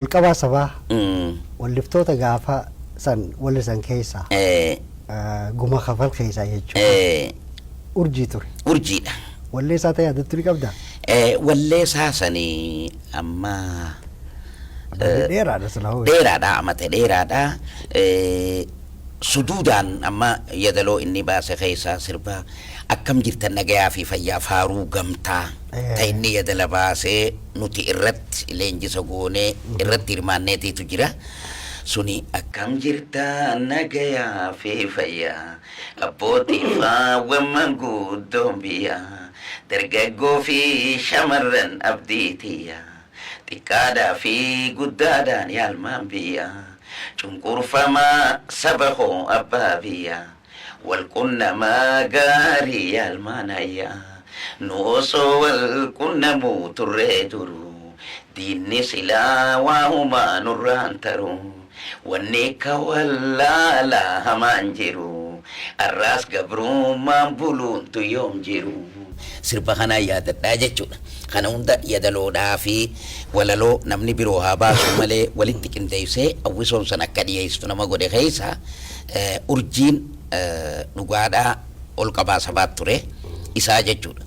Olqabaa Sabaa walliftoota gaafa san wallisan keessaa guma kafal keessaa jechuudha. Urjii ture. Urjiidha. Wallee isaa ta'e yaadattu ni qabdaa? Wallee isaa sanii amma. Barri dheeraadha silaa hoo. Dheeraadha, amata dheeraadha. Suduudaan amma yadaloo inni baase keessaa sirba akkam jirtan nagayaa fi fayyaa faaruu gamtaa ta inni yadala baasee nuti irratti leenjisa goonee irratti hirmaanneetiitu jira. Suni akkam jirta nagayaa fi fayyaa abbootii faawwan manguddoon biyyaa dargaggoo fi shamarran abdii tiyyaa. Xiqqaadhaa fi guddaadhaan yaa ilmaan biyyaa Cunqurfamaa saba koo abbaa biyyaa Wal qunnamaa gaarii yaa ilmaan hayyaa Nu osoo wal qunnamuu turree duruu Diinni silaa waa humaa nurraan taruu Wanni akka wallaalaa hamaan jiru Arraas gabrummaan buluuntu yoom jiru. Sirba kanaan yaadadha jechuudha. Kana hunda yadaloodhaa fi walaloo namni biroo haa baasuu malee walitti qindeessee hawwisoon san akka dhiyeessitu nama godhe keessa Urjiin dhugaadhaa Olqabaa Sabaat ture isaa jechuudha.